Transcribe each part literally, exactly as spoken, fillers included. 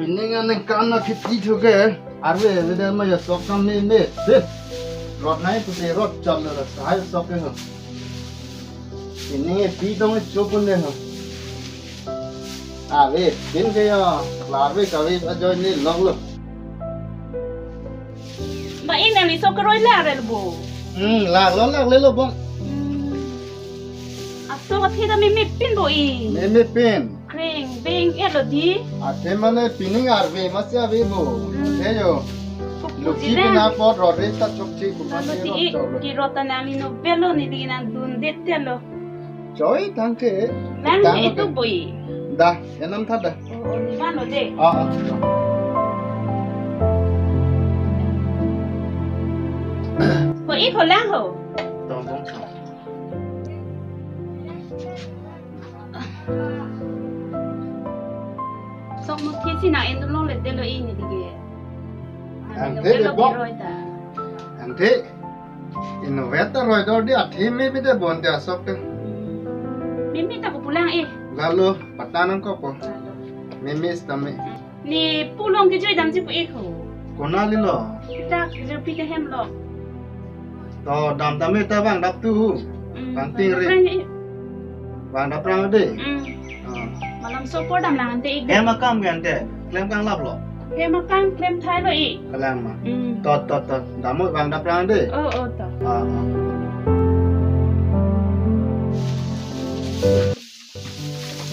Pining aningkan na kheti thu ke arve ave det ma, ya sok kam meme. He. Rot nai pute rot cham na la sai sok ke ho. Pining e pi tong e chopun de ho. Ave pin ke ya. Larve kave ajoine lok lo. Ba, inang ni sok keroi la rel bo. Hmm, lak lo, lak le lo bong. Hmm. Asok athe ta meme pin bo i. Meme pin. Kreng beng et lo di. Athe mane pining arve masi ave bo. Hmm. Athe yo. Kuk Luki puji pin lang. Apot rore ta chokche bu. Lalu mane ti rot i, chok lo. Ti rot ta nang ni no velo ni di nang dun det te lo. Choi tangke. Nang tang itu ke. Bui. Dah, enam thada. Oh, oh, ni mano de. Ah, ah. Ko i ko lang ho. Tong tong. Sok mo thi si na en long le de lo i ni dige. Ang Ano te de velo bok. Roi ta. Ang te. Innovator roi dor di athi meme te bon te asok te. Meme ta ko pulang eh. Lalu patan ang kok ko. Meme stame. Ni pulong ke joi dam ji pu eh ko. Kona lilo. Kita ke joi pi te hem lo. To dam tame ta bang dap tu. Hmm, bang ting ri. Bang dap rang eh. Bang dap rang de. Hmm. Ah. Malam sopor dam lang ante ik. Hem akam ke ante. Klem kang lap lo. Hem akam klem thai lo i. Kalang ma. Hmm. Tot, tot, tot. Damu bang dap rang de. Oh, oh, tot. Ah, ah.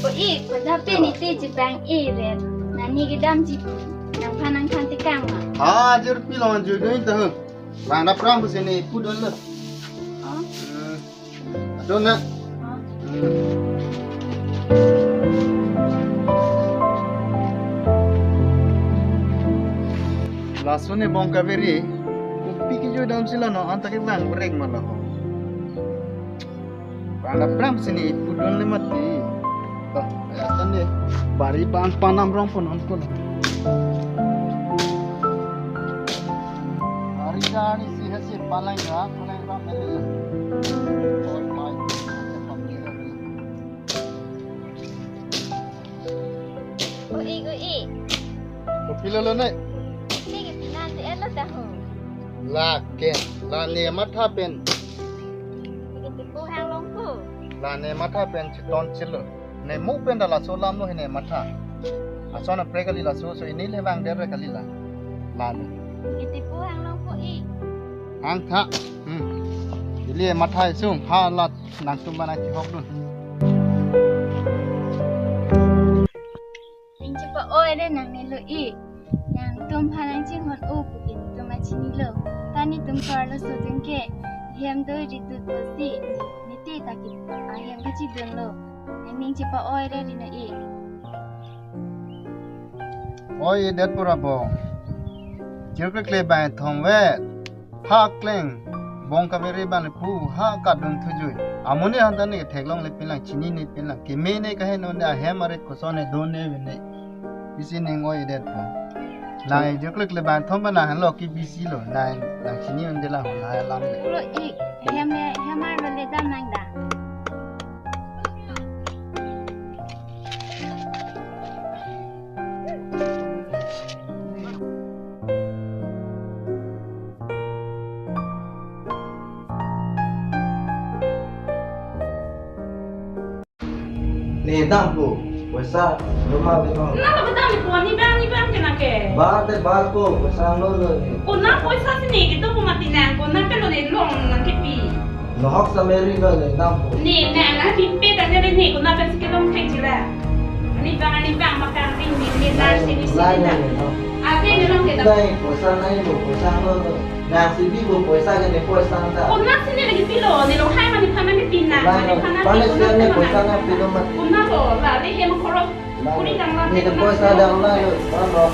Ko i, ko dap pen ite chipang i ret. Nani kedam chipu. Nangphan nangphan tekang ma. Ah, jir pi lo jir doi ta. Bang dap rang bu sini pudon lo. Oh. Hmm. Adon na. Laso ne bong kaveri, kopi kejoi dam si la no, anta ke bang brek ma la ho. Bang dap rang si ne pudun le mati. Toh, ya tan de. Bari bang panam rong pon on kon. Bari jani si hasi palang ra, palang ra mele. Oi, oi. Ui, ui. Kopi lo lo ne? Ni ke pinan te elo tahu. La ke, la ne matha pen. Ni ke tipu hang long pu. La ne matha pen chiton chilo. Ne mu pen da laso lam lo hine matha. Ason apre kali laso, so ini le bang der kali la. La ne. Ni ke tipu hang long pu i. Hang tha. Hmm. Ili matha isung ha la nangtum bana kihok dun. Ning chepa-oi re nangne lo i. Nangtum phalang chinghon u pu ke netum achinilo. Ta netum parlo sodun ke. Hem do ri tut pusi. Niti ta ke ahem kachidunlo. Nang ning chepa-oi re rino i. Oi, det pura bo. Jirkle kle bai thom ve. Ha kleng, bong kaveri ban pu, ha kadun thujui. Amonit han ta ne theklong le pinlang, chinine pinlang. Keme ne kahe non ne ahem arit koson ne don ne vin ne. Isi ning oi det po. Nang e joklik le ban thom ba nang lo ki bisi lo. Nang, nang chini un de la hon hai alam le. Ulo ik, hem le, hem ar le dam nang da. Ne dampo, poisa loma beno. Na lo kedam ni po, ni bang, ni bang ke na ke. Bar te bar po, poisa lo lo ne. Ko na poisa si ne kedo po mati nang, ko na pelo ne long nang kepi. Nohok sameri lo ne dampo. Ne, ne, na pipe ta ne ne, ko na pensi kelong thek jila. Ni bang, ni bang, makang ring ne, ne, na si ni si na. Ave ne long ke da. Nai, poisa nai lo, poisa lo lo. Nang si bi bo poisa ke ne poisa ta. Ko na si ne lagi pilo, ne long hai mani phana ne pina, mani phana pina. Pane si ne poisa na pilo mat. Ko na lo, la le hem khorok. Kuri tang la ne poisa dang la lo, ba lo,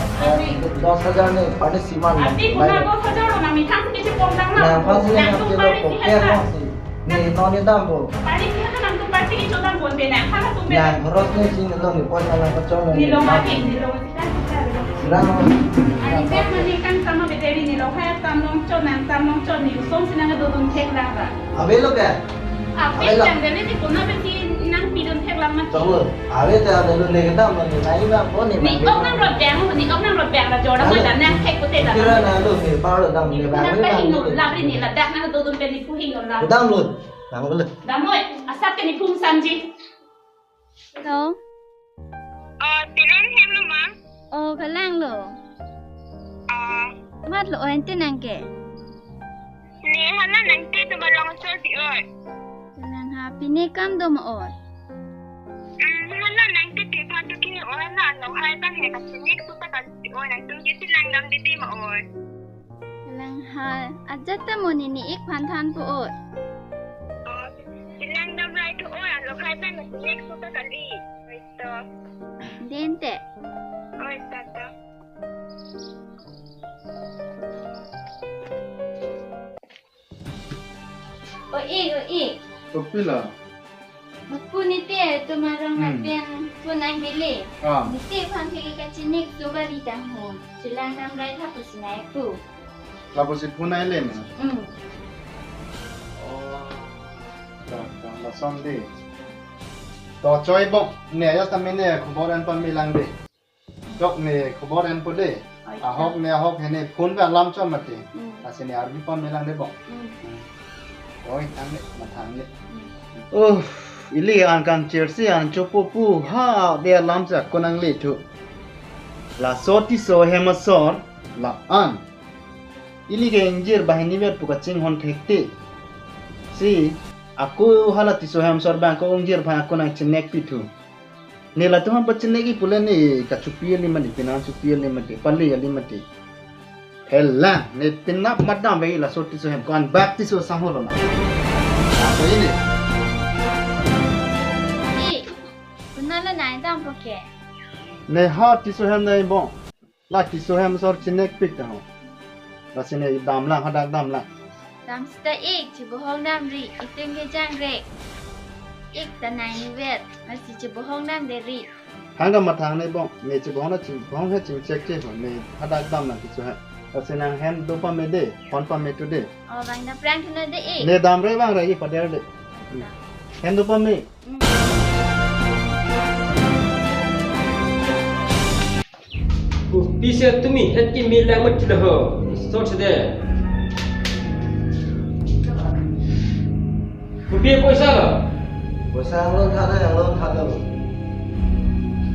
dos hajar ne, pane si man. Ati ko na dos hajar lo, nang mithang si ke pom tang la. Nang pas ne nang pilo ko ke si. Ne non ne dampo. Pari si hana nangtum party kecho dam bon bena, hana tum bena. Nang horos ne si ne long ne poisa nang kachong ne. Ne long ake, ne long si kan kita. Rang. Ani pek mani kan sama bederi ne long hai tam long chot nang tam long chot ne usong si nang dodun thek lang ba. Ave lo ke? Apek jang dele ni kona pensi nangpidun thek lang mati. Choklo. Ave ta dulu ne kedam lo ne nai bang ko ne. Ni bang ok ne. Nang rot bang, ni ok nang rot bang la jorda. Halo. Mai dan nangthek pute dan. Kira na lo ne bang lo dam ne bang. Nang ne bang pahing lo. Labri ni ladak nang dodun pen ni puhing lo la. Kedam lo. Nang lo. Damoi, asap ke ni phung samji. Hello. Oh, Tinen hem lo ma? Oh, kalang lo. Oh. Mat lo, oh, ente nang ke. Ne hala nangte tu balong so si oi. Kalang ha, pine kam do ma oi. Hmm, hala nangte te phan tu kini oi na lo hai tang he ka sini ku ta ka si oi nang tung ke si lang dam di di ma oi. Kalang ha, ajat ta mo ne ne ik phan than po oi. Oh, si lang dam rai tu oi, lo hai tang he si ne ku ta kali. Oi to. Dente. Oi to to. O ik, o ik. Kopi la? Pu ne te, tomar arong Hmm. lapen pu nang bili. Ah. Ne te phan ke kachinik subari dam ho. Chilang dam rai tha pu sinai pu. Lapusi phone ai le ma? Hmm. Oh. Ta, ta, lason de. To choi bok, ne ya ta mene khobor an pame lang de. Dok ne khobor an po de. Oi, ta. Ahok ne ahok he ne phone ba lam chon mati. Hmm. Lasi ne arbi pame lang de bok. Hmm. Hmm. Oi, thang ne, mathang ne. Hmm. Oh, ili an kangchir si an chopo pu ha de lam sa ko nangle thu. Laso Tisso hem asor la an. Ili ke ingjir banghini vet pu kachinghon thekte. Si, ako hala Tisso hem asor bang ko ingjir bang ako nangchinek pithu. Ne latum han pachinek i pule ne kachopi ali mati, penang chopi ali mati, pali ali mati. Hela, ne penap madam bagi laso Tisso hem ko an bak Tisso sangho lo na. Ako ini. I, kona la nai dam po ke. Ne ha Tisso hem nai bong. La Tisso hem asor chinek pik ta ho. Lasi ne dam lang, hadak dam lang. Dam sita ik, chibohong dam ri, itum ke jang re. Ik ta nai ni vet, lasi chibohong dam de ri. Hang dam mathang ne bong, ne chibohong na chibohong he chingchek che ho, ne hadak dam lang Tisso hem. Lasi nang hem do pame de, phone pame tu de. Oh, bang dam prank tu na de ik. Ne dam re bang re i pader de. Dam. Hem do pame. Pu pise tumi het kimi lang mat chila ho. Sot sede. Pu pi poisa lo. Poisa ang loan tha do, ang loan tha do.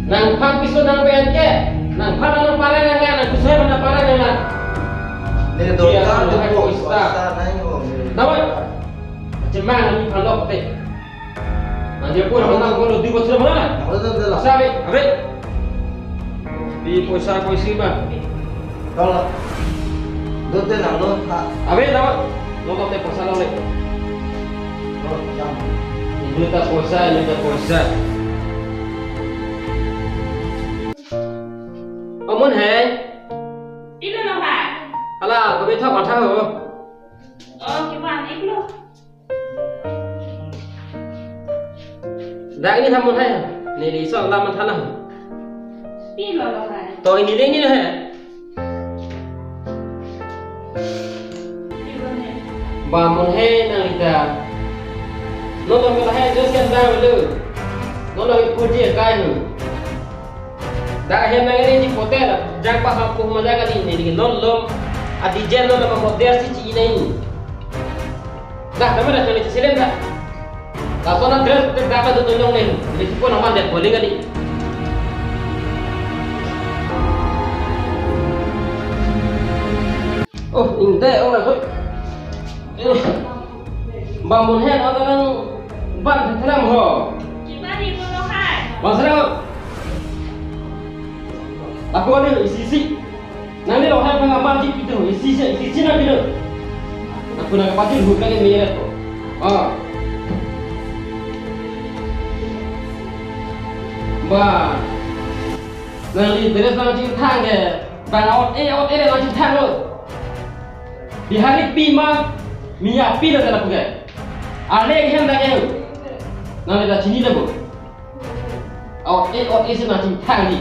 Nangphan piso nang pen ke. Nangphan nang pare nang nang piso nang pare nang nang. Ne dorkar de poisa nai ho. Dawa. Chemang ni phalok te. Nang dia pun nang pun di bosra mana? Apa tu tu lah? Sabi, abe. Di poisa poisi ma. Kalau tu tu nang lo ha. Abe nama? Lo kau te poisa lo le. Lo jam. Ini ta poisa, ini ta poisa. Amun hai. Ilo lo hai. Hala, kami thak matha ho. Oh, kipan iklo. Dak ini thamun hai. Neli so lam thanang. Pi lo lo hai. To ini le ini hai. Pi lo ne. Ba mun hai nang ita. No to ko hai just kan da lo. No lo pu ji kai nu. Dak ahem nang ini di hotel, jak pa hap ko maja kali ini di lom lom. Adi jen lom lom hotel si chi ini. Dah, nama dah kali silem dah. Laso na dress te dak tu tunjong nih. Jadi si pun aman dia bowling kali. Oh, inde orang tu. Eh. Ba mun hen orang ban thelam ho. Kiba ni lo hai. Ba sera. Aku ada isi isi. Nang ni lo hai pang ban di pitu isi isi isi isi na pitu. Aku nak pati hu kan ni ya to. Ah. Ba. Nang ni dress nang chingthang ke. Bang out eh out eh nang chingthang lo. Bihari pi ma, Miya pi lo ta lapu ke. Ale ke hem dak ke. Nang le ta chini le bo. Out eh out eh si nang chingthang di.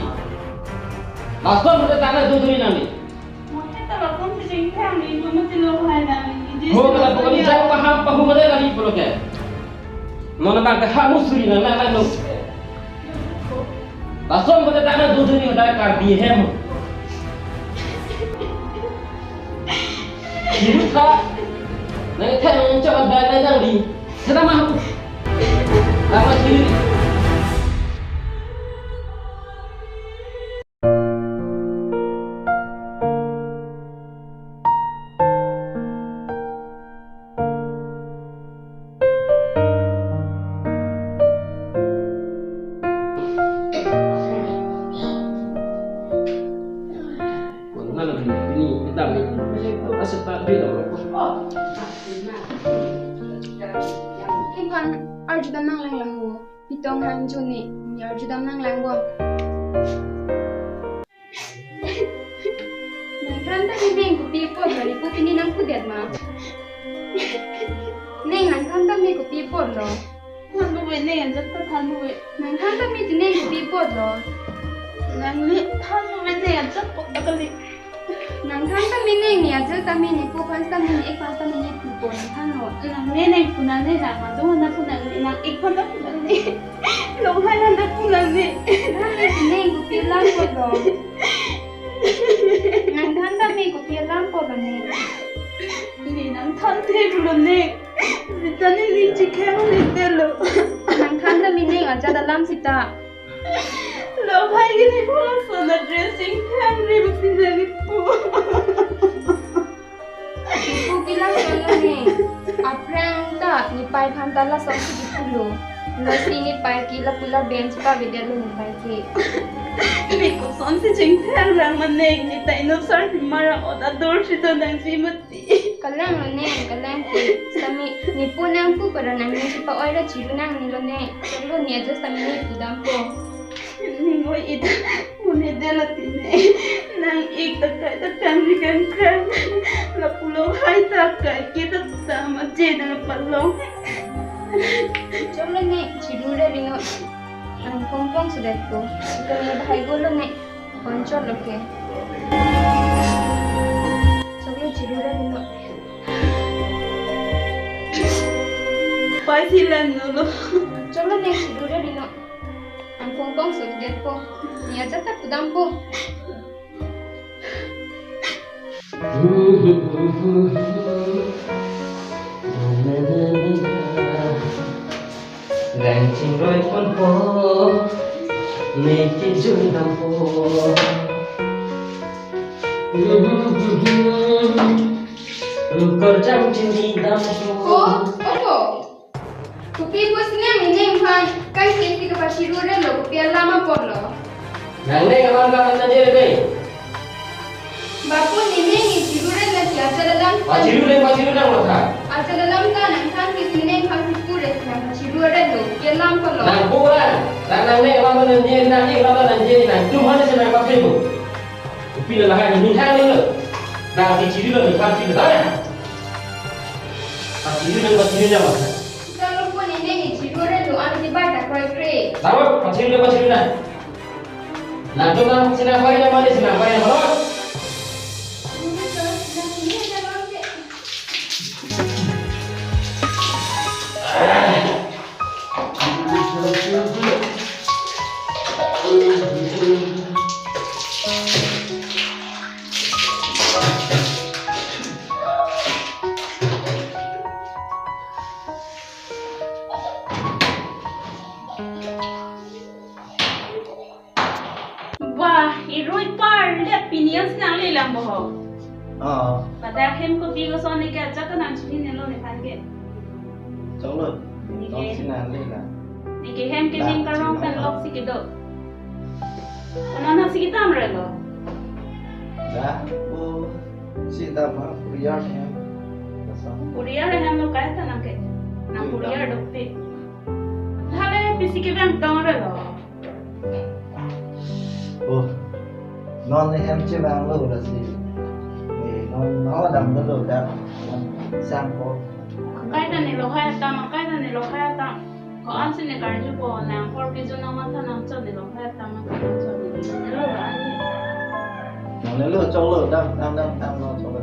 Lason mo ta na duduri nang ni. Mo ta lason si chingthang di, mo mati lo hai nang ni. Mo ka lapu ni jang paham pahu mo ta kali pulo ke. Non abang ke ha musuri nang nang nang. Lason ko ta nang dudun ni da Karbi hem. Hiru tha. Nang thek nang chok da nang nang di. Sana mah. Nama sini. Nephan arjudam nanglang lang ho. Pitong hang juni, ni arjudam nanglang bo. Nangthan tame ning kopi apotlo, nepu pini nangpudet ma? Ning nangthan tame kopi apotlo? Thanbome ning, ajat ta thanbome. Nangthan tame ti ning kopi apotlo? Nangli thanbome ning, ajat apot ta kali. Nangthan tame ning, ni ajat tame, nepu aphan tame, ne-ik aphan tame, nepu apot nangthanlo. Nang ne nangpu nangne, nang madu nangpu nangne, ne nang-ik aphan nangpu nangne. Longhai nang nangpu nangne. Nang ne ti ning kopi alam apotlo? Nangthan tame kopi alam apotlo ning? Ne nangthan theklo ning. Sita ne ning chikhang ningtelo. Nangthan tame ning ajat alam sita. Longhai ke nepu lason a-dressing thang ri besi jani pu. Nepu ke lasonlo ning. Aphrang ta nepei aphan ta lasonsi kipulo. Lasi nepei ke lapu laben chipavedetlo nepei ke. Ne kosonsi chingthang rang ma ning, ne ta inut sarpi marang ot adur si do nangji mati. Kalanglo ning, kalang ke. Sami nepu nangpu para nang ning chipa-oi ra chiru nangnelo ning. Choklo ne ajat sami nepu dampo. Ning oi ita, mo ne dela ti ne. Nang-ik ta kai ta kangri kangkrang. Lapu longhai ta kai ke ta ta ma je da la palong. Choklo ne, chiru ra ri non. Nang pongpong sudet ko. Lo ne bahai golo ne. Konchotlo ke. Choklo chiru ra ri non. Paisi lang nolo. Choklo ne chiru ra ri non. Nang pongpong sudet ko. Ne ajat ta pudampo. Lang chingroi ponpo, ne kijun dampo. Korjang chini dampo. Ko, ko, ko. Kopi pusi ne ning aphan, kai sesi kapachiru relo, kopi alam apotlo. Nang ning aphan kapan nangjir dei. Bapu ne ning chiru relo si ajat alam. Pachiru ning, pachiru nang matha. Ajat alam ta nangthan ke si ning aphan si pure si nangpachiru relo, kopi alam apotlo. Nang pura, nang nang ning aphan nangjir, nang-ik aphan nangjir, nangtum aphan si nangpakri bo. Kopi lahai ne ning hang nelo. Nang si chiru lo, nang phan chiru lo. Pachiru nang, pachiru nang matha. Sita lo pun ini ni chiru relo an di bai ta kroikre. Lawan, pachiru nang, pachiru nang. Nangtum nang sinang pai nang mane sinang pai nang, lawan. Wah, irui parle pini an sinang lelang bo ho. Oh. Pada hem kopi koson ne ke ajat ta nangchini nelo nephan ke. Choklo. Neke. Nong sinang lelang. Neke hem ke ning karong pen lok si kedo. Konon si kedam relo. Da, o, si dam ha, Korea hem. Korea hem lo kai ta nang ke. Nang Korea dokte. Thale pisi kevang tong relo. Oh, non ne hem chevanglo lasi. Ne non non damlo da. Sangpo. Kai ta ne lohai atam, kai ta ne lohai atam. Ko-an si ne karjupo, nang apor kejun nang matha nangchot ne lohai atam, nangchot ne. Nelo la ne. Nangnelo choklo, dam, dam, dam, dam, lo choklo.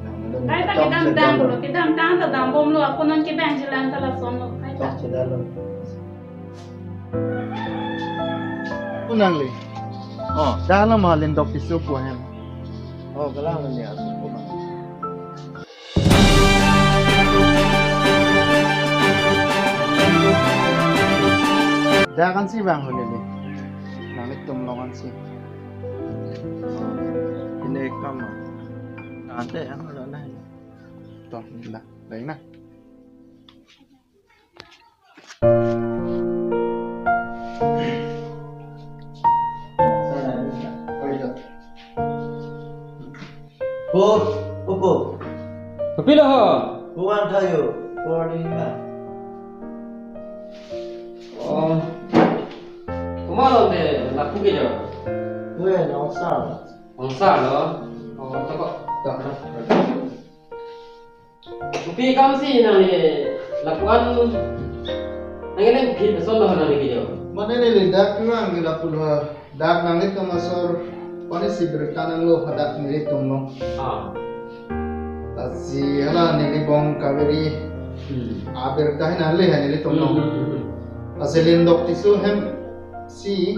Nangnelo. Kaita kedamtang lo, kedamtang ta dambomlo, ako non kebang jilang ta lasonlo. Kaita. Chok chedalo. Pu nangli. Oh. Dak alam ha Lindok Tisso pu ahem. Oh, kalang nangli asu pu nang. Dak ansi vang ho neli. Nanglitum along ansi. Ini kam. Ante yang ada na. Tong, na. Lain na. Pu, pu, pu. Kopilo ho? Pu an thayo. Pu an ini ma. Oh. Komat lo de, lapu ke jo. Pu ya, nong sa. Nong sa lo. Oh, toko. Toko. Kopi kam si nangli lapu an nangli nangkephit ason lo nangli kejo. Mane neli dak nang ke lapu lo, dak nanglitum asor, kone si birta nanglo hadak nelitum lo. Ah. Lasi hala neli bong Kaveri. Hmm. A birta hi nangle ha nelitum lo. Hmm, hmm, hmm. Lasi Lindok Tisso ahem si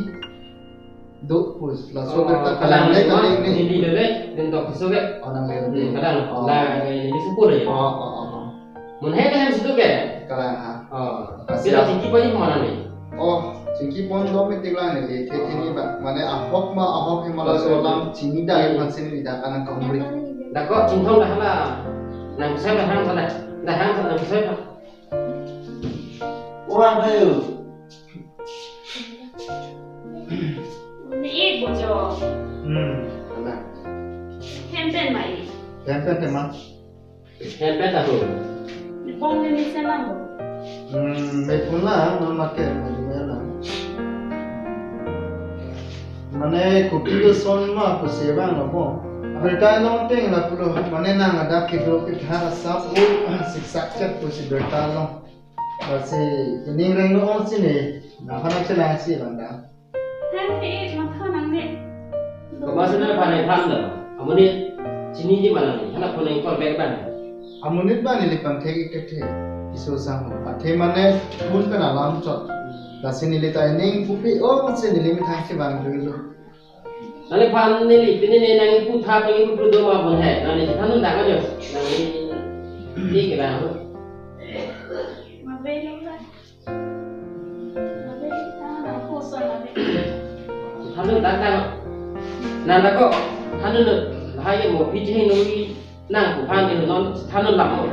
do pu laso, oh, birta kalang, kalang le, kalang le, neli le, Lindok Tisso ke. Oh, nangle le. Hmm, kalang. Oh. La, eh, neli suku le. Oh, oh, oh, oh. Mun he ke hem situ ke. Kalang ha. Oh. Kasi sila a- chingki pon ni kemana ni? Oh, chingki pon do meeting lang ni, the, the, ini ba. Mane ahok ma, ahok he ma laso alam chini dak, hmm, aphan si neli dak anang kahumri. Dak ko Chinthong dak hala. Nang saya dah hang sana. Dah hang sana, nang saya dah. Wah, ayo. Ni ik bojo. Hmm, ala. Hem pen ma ik. Hem pen tema. Hem pen tahu. Ni bong ni ni senang bo. Hmm, me pun la, non make, maju me la. Mane kopi lo son ma pusi vanglo bo. Birta along ateng lapulo, mane nang adak kedo ketha asap o, siksak chet pusi birta along. Lasi ining rengno ong si ne, nang hana chelai si landa. Hem ni ik matha nangne. Komat si nangphan nangthan lo. Amonit chiniji ma nangli. Hala phone nang call back bang. Amonit ba neli pangthek ik thekthe. Tisso asangho. Athe mane phone pen alam chot. Lasi neli ta ining pupi ong si neli methang si bang dulu. Nangliphan neli pini ne nangpu tha, nangpu do ma bon he. Nangli than dak ajo. Nangli ni kira ho. Mabelo la. Mabelo ta na ko sa mabelo. Than dak dak. Nang dak ko. Than dak. Lahai mo pi jing nui. Nangpu aphan ke non than lam mo.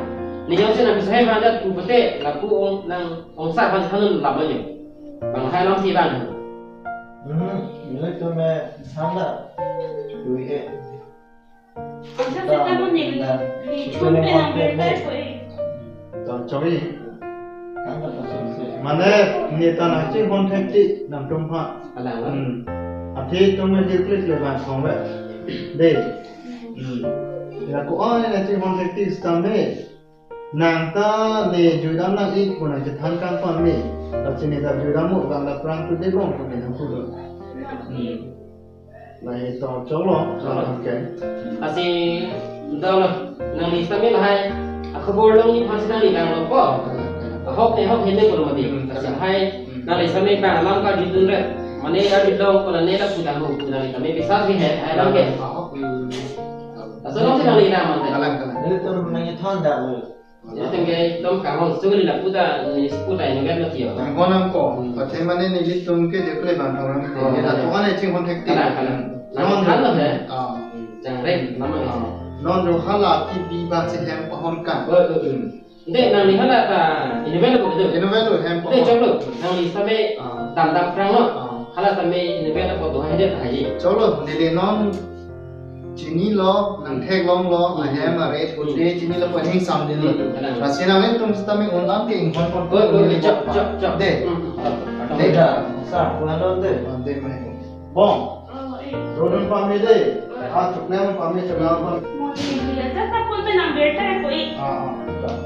Ne jongsi nang kisahai aphan jat pu pute, lapu ong nang ongsa aphan than lam mo jo. Bang hai lam si bang. Hmm, ini tu me sana. Tu he. Asa seta mo ni, ni chun pe nang bertai ko e. Tong choi. Mane ne ta nangchinghon thekti nangtum aphan. Alang, alang. Hmm. Athe tum me klik le bang song le. De. Hmm. Ya ko ai nangchinghon thekti sitame. Nang ta ne juidam nang ik pu nangchethan kangpon me. Lasi ne ta juidam mo bang la prang tu de bong pu ne nangpulo. Hmm. Lahai to choklo, choklo. Oke. Lasi dolo, nangli sitame lahai akhobor along nephan si nangli vanglo ko. Ahok ne ahok hene pulo mati. Hmm, lasi lahai, hmm, nangli sitame bang alam karjudun ret. Mane karjudun ko la ne lapu dam ho pu nangli sitame bisa si he, hai alam ke. Ahok. Hmm. Laso along si nangli vang mate. Kalang, kalang. Nelitum nangchethan dak lo. Nelitum ke tom kanghon sukli lapu ta, ni lapu ta inutvet mati yo. Kanghon nangkok. Hmm. Athe mane nelitum ke jekle bang thorang ke. Oh, neli la, iya, thorang ne chinghon thekti. Kalang, kalang. Non than lo he. Ah. Jang rek, nama, ah, isi. Non jo hala kibi ba si hem pahon kan. Oh, oh, oh. Hmm. Ante nangli hala ta inutvet lo betul. Inutvet lo hem pahon. Ante choklo. Nangli sitame, ah, dam dam prang lo. Ah. Hala sitame inutvet lo pu do hai det hai. Choklo, neli non chinilo, nangtheklonglo, hmm, ahem are, hmm, pute chinilo pu aning samdinlo. Hmm, hmm. Lasi nanglitum sitame un-an ke inghon pon. Oh, oh, neli chok, chok, chok. De. Hmm. De. Ada, sa, pu alon de. Ah, de mai. Bong. Oh, eh. Rodun pame de. Oh. Ah, chuknem pame, chuknem pame. Mo ni bila jata pun pe nang berta ko e. Ah, ah.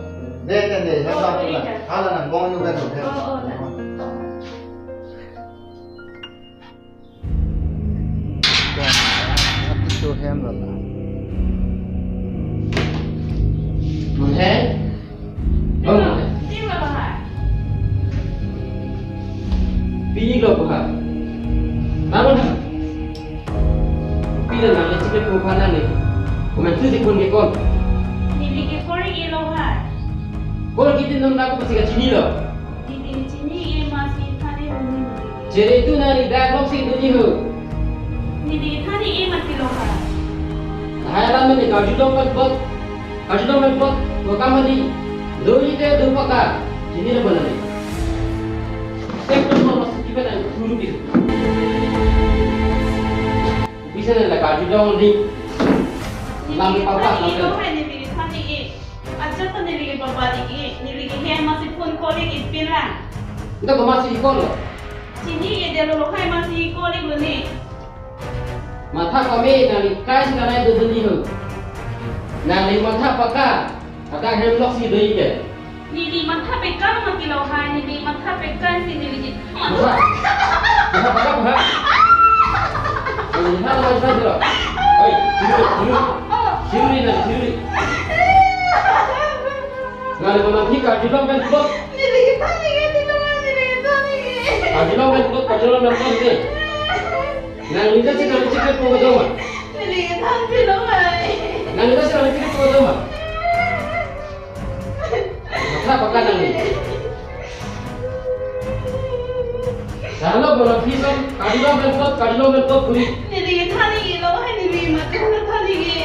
De, de, de. Oh, oh, eh, hala nang bong nu kan. Oh, oh, na. Dak, dak tu hem lo la. Neli phone ke-call. Neli ke-call-ik-e lo hai. Call kiti non nangko pusi kachinilo. Neli chini-ik-e, masi thari huni neli. Chere tu nari dak lok si duni ho. Neli thari-ik-e mati lo hai. Hai alam mene karjulong pen bot. Karjulong pen bot. Ko kam mati. Doi te do paka. Chinilo bo nari. Tek tu mo mas kipan ang turu bi. Bisa na la karjulong di. Lam papa, lam papa. Neli thari-ik-e lo hai, neli ke thari-ik-e. Acha ta neli ke papa di-ik, neli ke hem masi phone call-ik-ik pin lang. Nda ko masi call lo. Chini-ik-e lo lo hai, masi call-ik lo ne. Matha pame nangli kai si kanai do duni ho. Nangli matha paka. Ada hem lok si doi ke. Neli matha pekang mati lo hai, neli matha pekang si neli ji. Matha. Matha pekang ha? Neli matha matha si lo. Oi, siru, siru. Siru ni na, siru ni. Nangli mana thi karjulong pen bot. Neli ke thari-ik-e, neli ke thari-ik-e. Karjulong pen bot, karjulong pen bot ni. Nangli ta si nangli chikit po do ma. Neli ke thari-ik-e lo hai. Nangli ta si nangli chikit po do ma. Matha paka nangli. Salo bola pison, karjulong pen bot, karjulong pen bot kuri. Neli thari-ik-e lo hai, neli mati na thari-ik-e.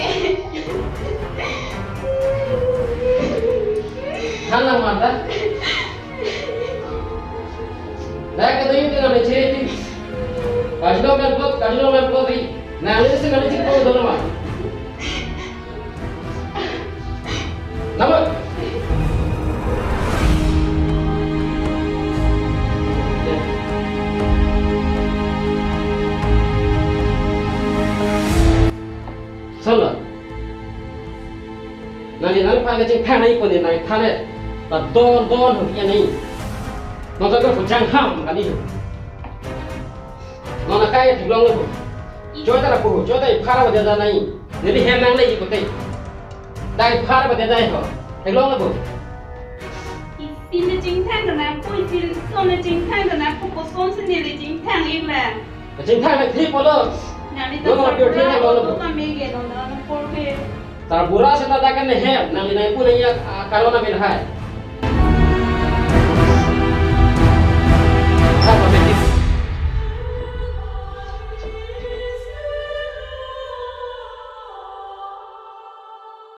Than lang manta. Dak kedo yun tina mechere ti. Karjulong pen bot, karjulong pen bot ri. Nangli si nangli chikit po do ma. Nama? Salah. Nangli nangphan kachingthang nai pon nangthan-et. Ta don don ho ya nai. Nonta ka pujang ham kali. Non akai theklong lo bo. Choi ta lapu, choi ta iphar ba deda nai. Neli hem nangle-ik pote. Dai iphar ba deda ho. Theklong lo bo. Isin le chingthang kana pu, isin son le chingthang kana pu, koson si neli chingthang-ik lang. Chingthang le thi polo. Neli ta. Non ta pure thi polo. To kami ke non na por ke. Tar bura seta dak kan hem, nangli nangpu nangji a, a, karon amen hai.